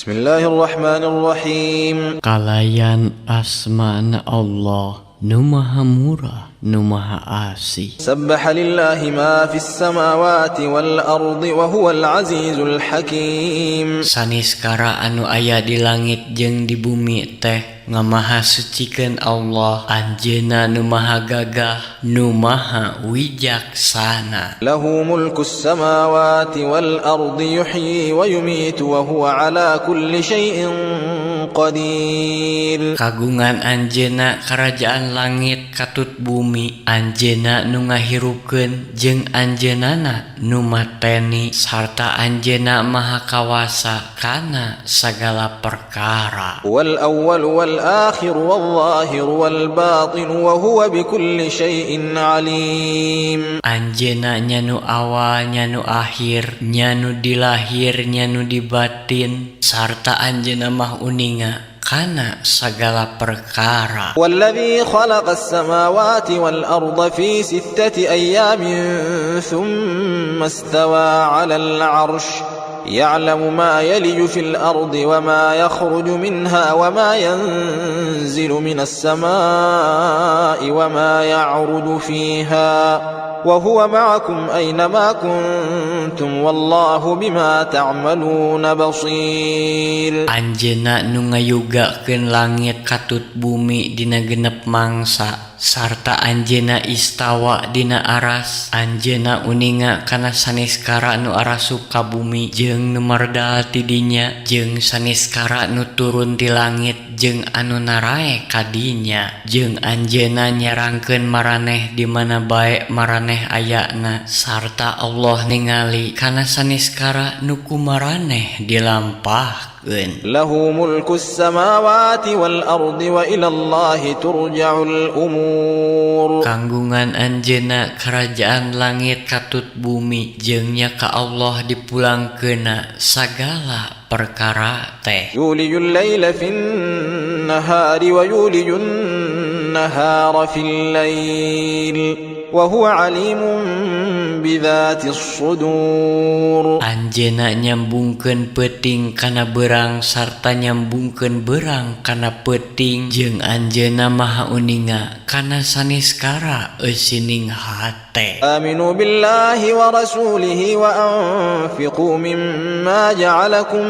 Bismillahirrahmanirrahim. Kalayan asmana Allah nu maha murah nu maha asih. Sabbaha lillahi ma fis samawati wal ardi wa huwal azizul hakim. Saniskara anu aya di langit jeung di bumi teh ngamahasucikeun Allah, anjeunna nu maha gagah nu maha wijaksana. Lahu mulkus samawati wal ardi yuhyi wa yumitu wa huwa ala kulli syai'in qadir. Kagungan anjeunna karajaan langit katut bumi, anjeunna nu ngahirupkeun jeung anjeunna nu mateni, sarta anjeunna maha kawasa kana sagala perkara. Wal awwal wal akhir wal zahir wal batin wa huwa bikulli syai'in alim. Anjeunna nya nu awal nya nu akhir, nya nu dilahir nya nu dibatin, sarta anjeunna mah uninga kana sagala perkara. Walladzi khalaqas samawati wal arda fi sittati ayyamin thumma istawa 'alal 'arsy ya'lamu ma yaliju fil ardi wa ma yakhruju minha wa ma yanzilu minas samaa'i wa ma ya'ruju fiha wa huwa ma'akum aynama kuntum wallahu bima ta'maluna basir. Anjeunna nu ngayugakeun langit katut bumi dina genep mangsa, sarta anjeunna istawa dina aras. Anjeunna uninga kana saniskara nu arasup ka bumi jeung nu mardal ti dinya, jeung saniskara nu turun ti langit jeung anu narae ka dinya, jeung anjeunna nyerangkeun maraneh di mana bae maraneh ayana, sarta Allah ningali kana saniskara nu kumaraneh dilampahkeun. Lahu mulkus samawati wal ardi wa ila Allahi turja'ul umur. Kanggungan anjeunna kerajaan langit katut bumi, jeung nya ka Allah dipulangkeunna sagala perkara teh. Yulijul laila fin nahari wa yulijun nahara fil lail wa huwa alimun bidzatis sudur. Anjeunna nyambungkeun peuting kana beurang sarta nyambungkeun beurang kana peuting, jeung anjeunna maha uninga kana saniskara eusining hate. Aminu billahi wa rasulihi wa anfiqu mimma ja'alakum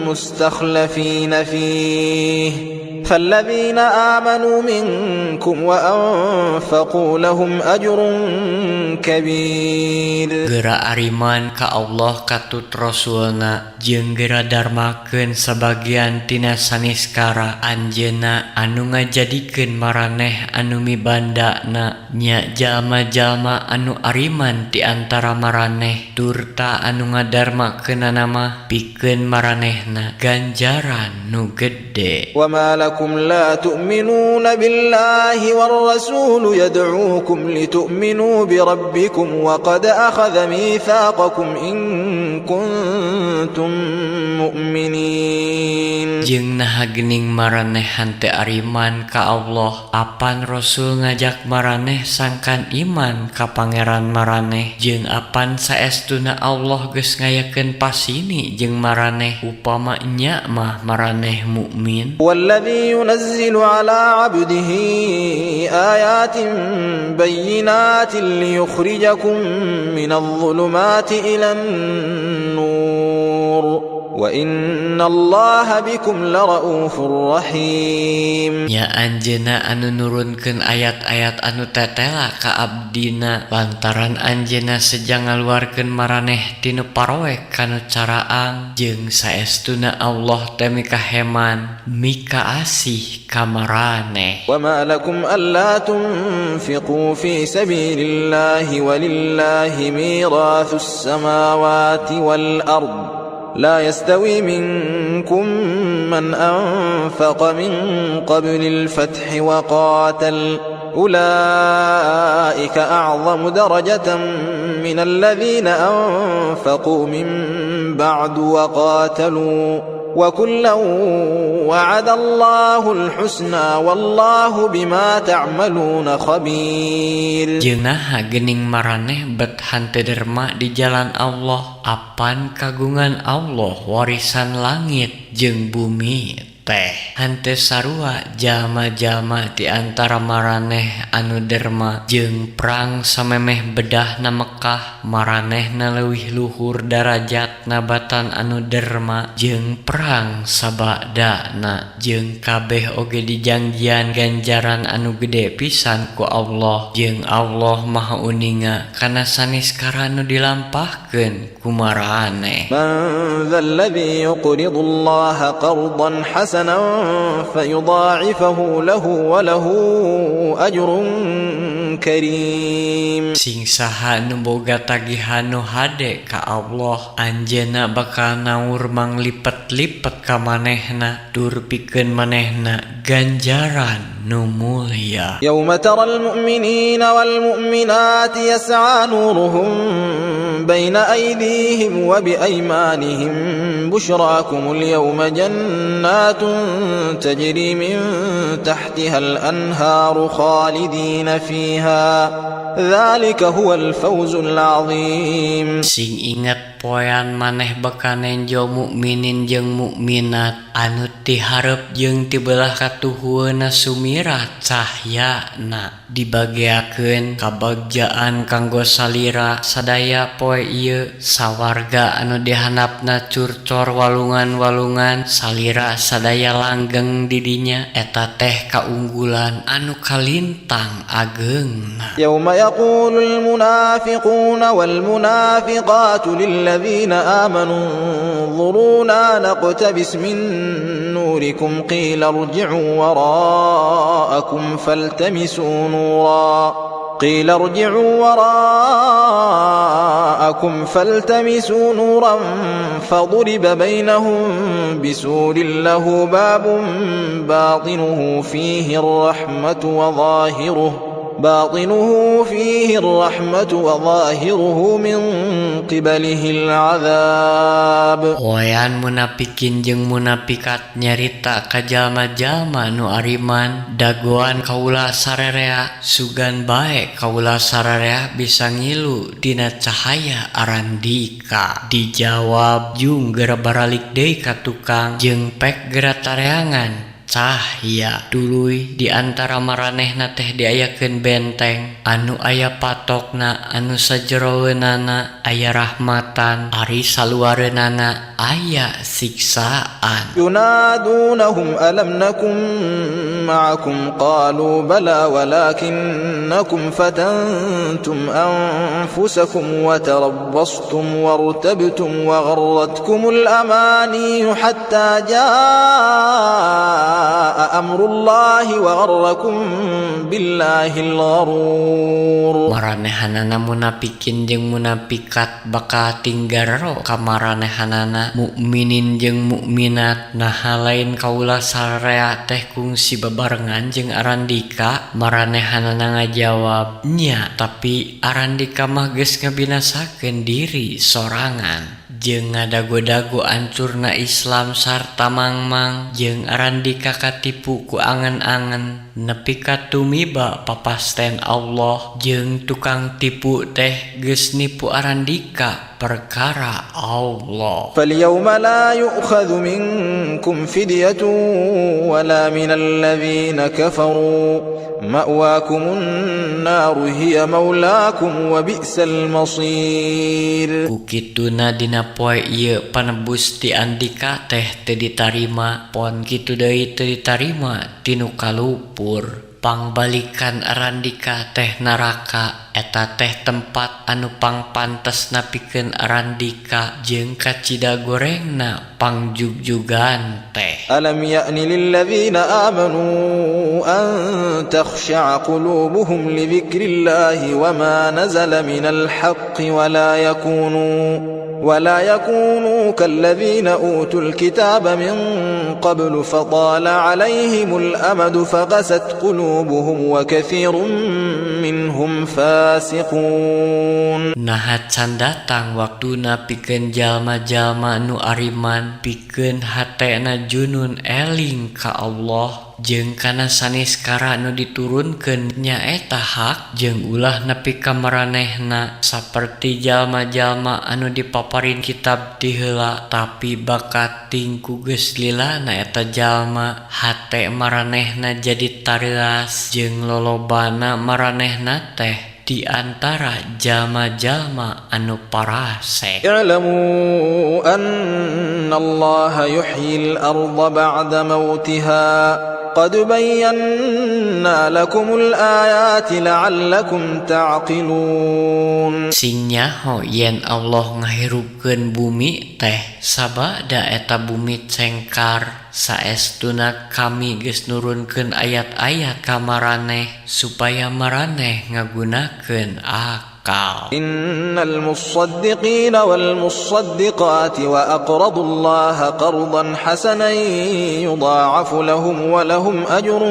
mustakhlifina fihi falladzina amanu minkum wa anfaqu lahum ajrun kabir. Geura ariman ka Allah katut Rasulna jeung geura darmakeun sabagian tina saniskara anjeunna anu ngajadikeun maraneh anu mibandana, nya jalma-jalma anu ariman ti antara maraneh turta anu ngadarmakeunana mah pikeun maranehna ganjaran nu gede. Wa ma lakum la tu'minuna billahi war rasulu yad'ukum litu'minu bi rabbikum wa qad akhadha mitsaqakum in kuntum mu'minin. Jeung naha geuning maraneh henteu ariman ka Allah, apan Rasul ngajak maraneh sangkan iman ka pangeran maraneh, jeung apan saestuna Allah geus ngayakeun pasini jeung maraneh upama nya mah maraneh mukmin. Walladzi yunazzilu ala 'abdihi ayatin bayyinatin liyukhrijakum minadh dhulumati ilan nur wa innallaha bikum laraufur rahim. Nya anjeunna anu nurunkeun ayat-ayat anu tetela ka abdina lantaran anjeunna seja ngaluarkeun maraneh tinu paroek kanu caraang, jeung saestuna Allah teh mikaheman mika asih ka maraneh. Wa ma lakum alla tunfiqu fi sabilillahi walillahi mirathus samawati wal ard لا يستوي منكم من أنفق من قبل الفتح وقاتل أولئك أعظم درجة من الذين أنفقوا من بعد وقاتلوا وكلا وعد الله الحسنى والله بما تعملون خبير. Jeung naha geuning maraneh bet henteu derma di jalan Allah, apan kagungan Allah warisan langit jeung bumi teh. Henteu sarua jalma-jalma di antara maraneh anu derma jeung perang samemeh bedahna Mekah, maranehna leuwih luhur darajatna batan anu derma jeung perang sabadana, jeung kabeh oge dijangjian ganjaran anu gede pisan ku Allah, jeung Allah Maha Uninga kana sanes kara nu dilampahkeun ku maraneh. من ذا الذي يقرض الله قرضا حسنا فيضاعفه له وله أجر كريم. Sing saha nu boga tagihan nu hade ka Allah, anjeunna bakal naur manglipet-lipet ka manehna tur pikeun manehna ganjaran nu mulia. يوم ترى المؤمنين والمؤمنات يسعى نورهم بين أيديهم وبأيمانهم بشراكم اليوم جنات تجري من تحتها الأنهار خالدين فيها ذلك هو الفوز العظيم. Sing inget poean maneh bakal nenjo mukminin jeung mukminat anu ti hareup jeung ti belah katuhueuna sumirat cahyana, dibageakeun kabagjaan kanggo salira sadaya poe ieu sawarga anu dihandapna curcor walungan-walungan, salira sadaya langgeng di dinya, eta teh kaunggulan anu kalintang ageungna. يوم يقول المنافقون والمنافقات للذين آمنوا انظرونا نقتبس من نوركم قيل ارجعوا وراءكم فالتمسوا نورا فضرب بينهم بسور له باب باطنه فيه الرحمة وظاهره من قبله العذاب. Poean munafikin jeung munafikat nyarita ka jalma-jalma nu ariman, "Dagoan kaula sarerea, sugan bae kaula sararea bisa ngilu dina cahaya arandika." Dijawab, "Jung gera baralik deui ka tukang jeung pek gera tareangan cahya." Tuluy di antara maranehna teh diayakeun benteng anu aya patokna, anu sajeroeunana aya rahmatan, ari saluareunana aya siksaan. ينادونهم ألم نكن معكم قالوا بلى ولكنكم فتنتم أنفسكم وتربصتم وارتبتم وغرتكم الأماني حتى جاء أمر الله وغركم بالله الغرور. Maranehanana munafikin jeung munafikat bakal tinggarero ka maranehanana mukminin jeung mukminat, "Naha lain kaula sararea teh kungsi babarengan jeung arandika?" Maranehanana ngajawab, "Nya, tapi arandika mah geus ngabinasakeun diri sorangan jeung ngadago-dago ancurna Islam sarta mangmang, jeung arandika katipu ku angen-angen nepi ka tumiba papasten Allah, jeung tukang tipu teh geus nipu arandika perkara Allah." فاليوم لا يؤخذ منكم فدية ولا من الذين كفروا مأواكم النار هي مولاكم وبئس المصير. Ku kituna dina poe ieu panebus ti andika teh teu ditarima, pon kitu deui teu ditarima ti nu kalupur. Pangbalikan arandika teh neraka, eta teh tempat anu pangpantes pikeun arandika, jeung kacida gorengna pangjugjugan teh. ألم يأن للذين آمنوا أن تخشع قلوبهم لذكر الله وما نزل من الحق ولا يكونوا ولا يكونوا كالذين أوتوا الكتاب من قبل فطال عليهم الأمد فقست قلوبهم وكثير منهم فاسقون. Naha can datang waktuna pikeun jalma-jalma nu ariman pikeun hatena junun eling ka Allah jeung kana saniskara nu diturunkeun nyaeta hak jeung ulah nepi ka maranehna saperti jalma-jalma anu dipaparin kitab ti heula tapi bakating ku geus lilana eta jalma hate maranehna jadi tareuas jeung lolobana maranehna teh di antara jalma-jalma anu parasek. اعلموا أن الله يحيي الأرض بعد موتها قد بينا لكم الآيات لعلكم تعقلون. Sing nyaho yen Allah ngahirupkeun bumi teh sabada eta bumi cengkar, saestuna kami geus nurunkeun ayat-ayat ka maraneh supaya maraneh ngagunakeun akal. إن المصدقين والمصدقات وأقرضوا الله قرضا حسنا يضاعف لهم ولهم أجر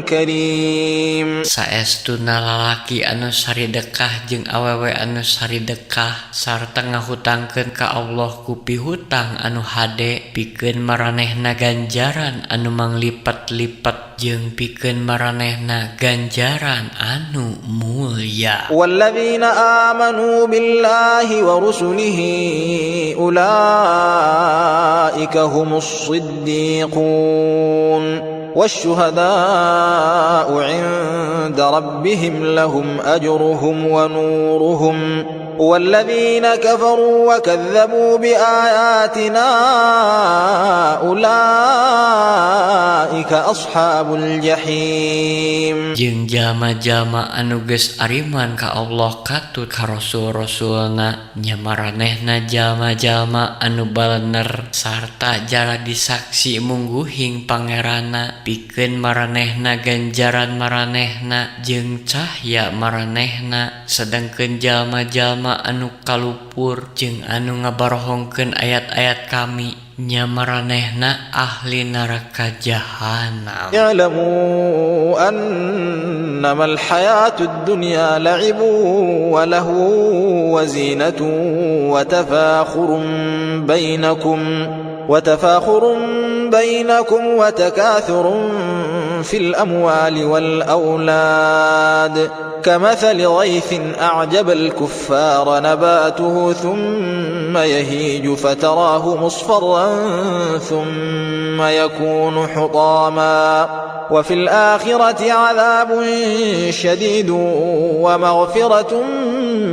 كريم. Saestuna lalaki anu saridekah jeung awewe anu saridekah sarta ngahutangkeun ka Allah ku pihutang anu hade, pikeun maranehna ganjaran anu manglipet-lipet jeung pikeun maranehna ganjaran anu mulya. والذين آمنوا بالله ورسله أولئك هم الصديقون والشهداء عند ربهم لهم أجرهم ونورهم والذين كفروا وكذبوا بآياتنا أولئك أصحاب الجحيم. Jeung jalma-jalma anu geus ariman ka Allah katut ka rasul-rasulna nya maranehna jalma-jalma anu balener sarta jaladi saksi mungguhing Pangeranna, pikeun maranehna ganjaran maranehna jeung cahya maranehna, sedangkeun jalma-jalma anu kalupur jeung anu ngabarohongkeun ayat-ayat kami nya maranehna ahli neraka jahanam. اعلموا أنما الحياة الدنيا لعب ولهو وزينة وتفاخر بينكم وتكاثر في الأموال والأولاد كمثل غيث أعجب الكفار نباته ثم يهيج فتراه مصفرا ثم يكون حطاما وفي الآخرة عذاب شديد ومغفرة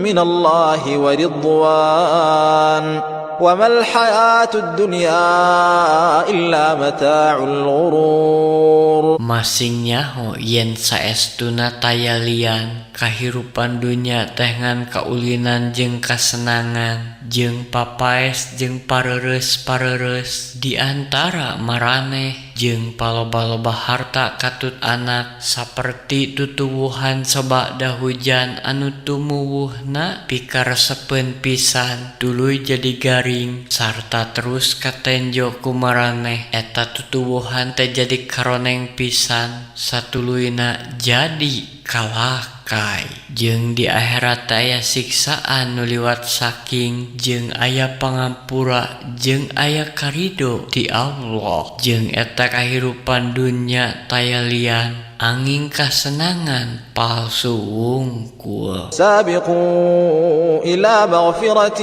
من الله ورضوان وما الحياة الدنيا إلا متاع الغرور. Masing nyaho yen saestuna taya lian kahirupan dunya teh ngan kaulinan jeung kasenangan jeung papaes jeung pareureus-pareureus di antara maraneh jeung paloba-loba harta katut anak saperti tutuwuhan sabada hujan anu tumuwuhna pikaresepeun pisan tuluy jadi garing sarta terus katenjo ku maraneh eta tutuwuhan teh jadi karoneng pisan satuluyna jadi kalakai, jeung di akhirat aya siksaan nu liwat saking jeung aya pangampura jeung aya karido ti Allah, jeung eta kahirupan dunya taya lian anging kasenangan palsu wungkul. سابقوا إلى مغفرة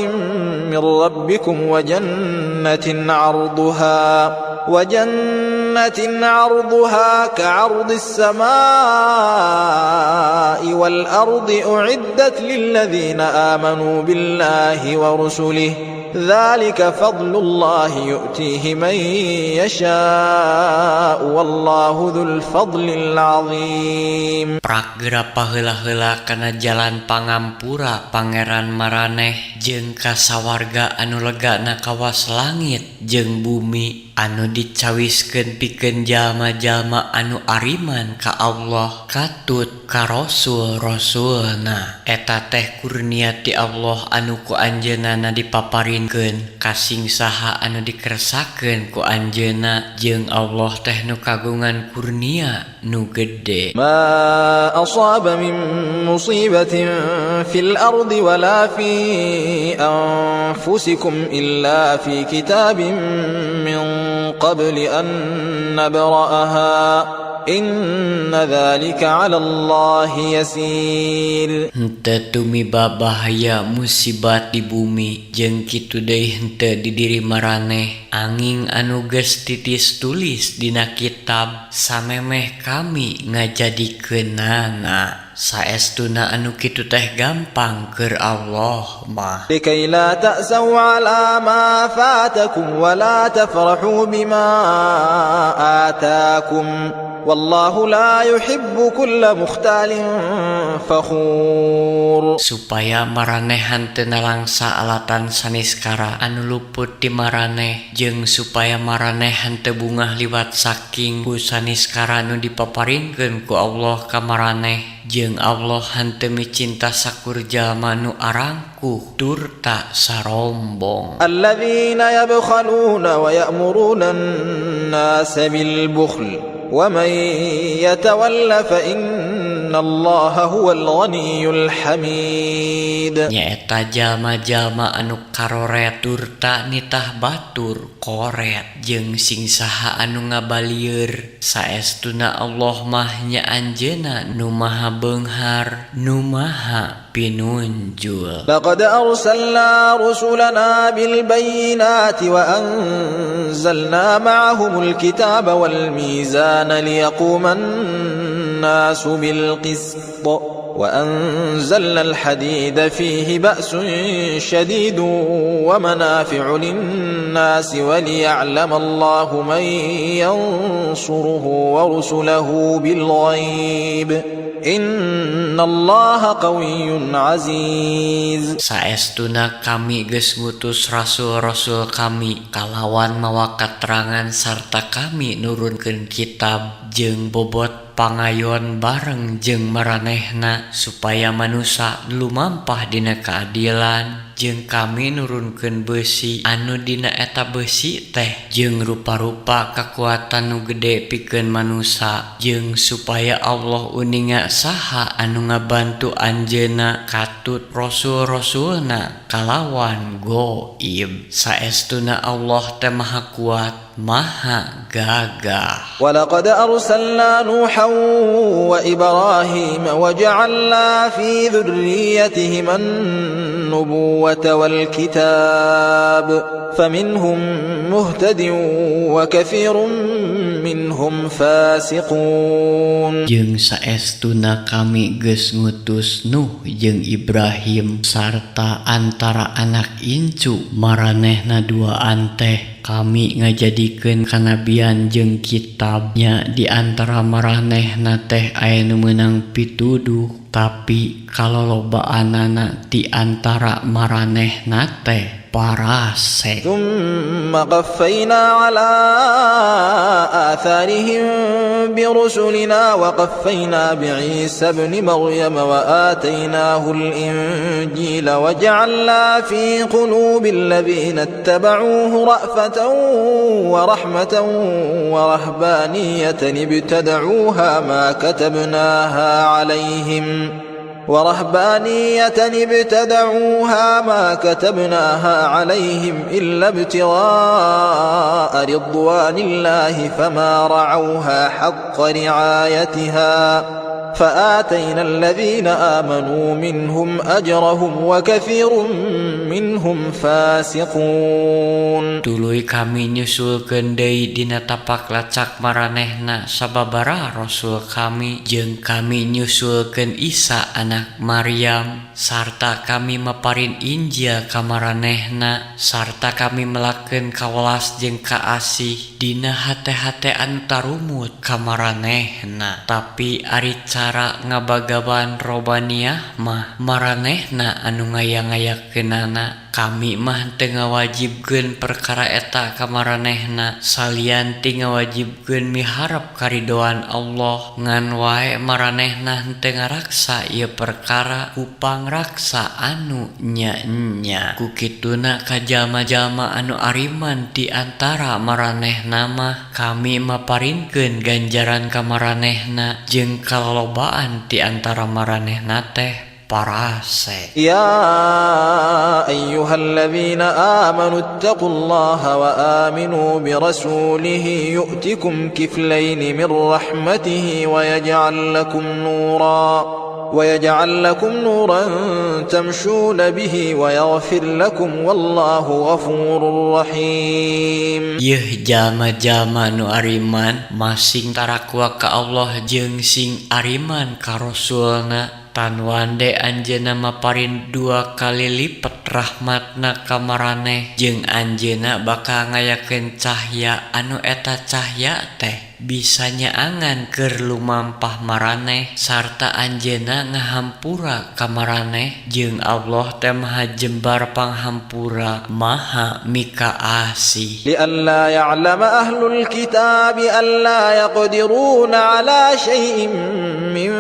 من ربكم وجنة عرضها كعرض السماء والأرض أعدت للذين آمنوا بالله ورسله ذلك فضل الله يؤتيه من يشاء والله ذو الفضل العظيم. Prak geura paheula-heula kana jalan pangampura Pangeran maraneh jeung ka sawarga anu legana kawas langit jeung bumi. Anu dicawiskeun pikeun jalma-jalma anu ariman ka Allah katut ka rasul-rasulna. Eta teh kurnia ti Allah anu ku anjeunna dipaparinkeun ka sing saha anu dikersakeun ku anjeunna jeung Allah teh nu kagungan kurnia nu gede. Ma asaba min musibatin fil ardi wala fi anfusikum illa fi kitabim min qabli an nabra'aha inna dzalika 'ala Allahi yasir. Henteu tumiba bahaya musibat di bumi jeung kitu deui henteu di diri maraneh angin anu geus titis tulis dina kitab samemeh kami ngajadikeunana. Saestuna anu kitu teh gampang keur Allah mah. Likai la ta'sau 'ala ma fatakum wa la tafrahu bima atakum wallahu la yuhibbu kulla mukhtalin fakhur. Supaya maranehan teu nalangsa alatan saniskara anu luput ti maraneh jeung supaya maranehan teu bungah liwat saking ku saniskara anu dipaparinkeun ku Allah ka maraneh jeung Allah henteu micinta sakur jalma nu arangkuh turta sarombong. Alladzina yabkhaluna wa ya'muruna an-nasa bil bukhl wa man yatawalla fa innallaha huwal ghaniyyul hamid. Nyaeta jalma-jalma anu karoret turta nitah batur koret jeung sing saha anu ngabalieur saestuna Allah mah nya anjeunna nu maha beunghar nu maha pinunjul. Laqad arsalna rusulana bil bayyinati wa anzalna ma'ahumul kitaba wal mizana liyaquma an-nasu bil qist wa anzalna al-hadida fihi ba'sun shadidun wa manafi'u lin-nasi wa liya'lama Allahu man yansuruhu wa rusulahu bil ghaib innallaha qawiyyun aziz. Saestuna kami geus ngutus rasul-rasul kami kalawan mawa katerangan sarta kami nurunkeun kitab jeung bobot pangayon bareng jeung maranehna supaya manusa lumampah dina keadilan jeung kami nurunkeun besi anu dina eta besi teh jeung rupa-rupa kakuatan nu gede pikeun manusa jeung supaya Allah uninga saha anu ngabantu anjeunna katut rasul-rasulna kalawan goib. Saestuna Allah teh maha kuat maha gagah. Walaqad arsalna Nuhan wa Ibrahim wa ja'alna fi dzurriyyatihim an-nubuwwata wal kitab faminhum muhtadin wa katsirun minhum fasiqun. Jeung saestuna kami geus ngutus Nuh jeung Ibrahim sarta antara anak incu maranehna duaan teh kami ngajadikeun kanabian jeung kitabnya di antara maranehna teh aya nu meunang pituduh tapi kalolobaanana di antara maranehna teh parasek. Tsumma qaffayna ala atharihim birusulina wa qaffayna bi'Isa ibn Maryam wa atainahu al-injila wa ja'alna fi qulubil ladzina ittaba'uhu ra'fatan wa rahmatan wa rahbaniyatan ibtada'uha ma katabnaha 'alaihim ورهبانية ابتدعوها ما كتبناها عليهم إلا ابتغاء رضوان الله فما رعوها حق رعايتها فآتينا الذين آمنوا منهم أجرهم وكثير منهم فاسقون. Tuluy kami nyusulkeun deui dina tapak lacak maranehna sababaraha rasul kami jeung kami nyusulkeun Isa anak Maryam sarta kami maparin Injil ka maranehna sarta kami melakeun kawelas jeung kaasih dina hate-hate anu tarumut ka maranehna. Tapi ari cara ngabagaban robaniah mah maranehna anu ngaya-ngayakeunana Kami mah teu ngawajibkeun perkara eta ka maranehna salian ti ngawajibkeun miharep karidoan Allah ngan wae maranehna henteu ngaraksa ieu perkara ku pangraksa anu nya-nya. Ku kituna ka jalma-jalma anu ariman di antara maranehna mah kami maparinkeun ganjaran ka maranehna jeung kalolobaan di antara maranehna teh parase. يا أيها الذين آمنوا اتقوا الله وآمنوا برسوله يؤتكم كفلين من رحمته ويجعل لكم نورا تمشون به ويغفر لكم والله غفور رحيم. Yeuh jalma-jalma nu ariman, masing tarakwa ka Allah jeung sing ariman ka Rasulna. Tan wande anjeunna maparin dua kali lipet rahmatna ka maraneh jeung anjeunna bakal ngayakeun cahya anu eta cahya teh bisa nyaangan keur lumampah maraneh sarta anjeunna ngahampura ka maraneh jeung Allah teh Maha Jembar panghampura, Maha Mikaasih. لئلا يعلم أهل الكتاب ألا يقدرون على شيء من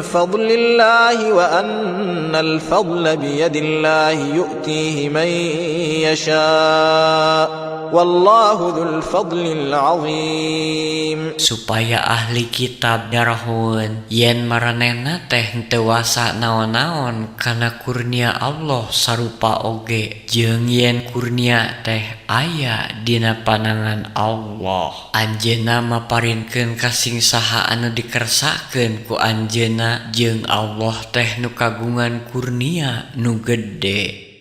فضل الله وأن الفضل بيد الله يؤتيه من يشاء والله ذو الفضل العظيم. Supaya ahli kitab nyarahoeun yen maranehna teh henteu wasa naon-naon kana kurnia Allah, sarupa oge jeung yen kurnia teh aya dina panangan Allah. Anjeunna maparinkeun ka sing saha anu dikersakeun ku Anjeunna, jeung Allah teh nu kagungan kurnia nu gede.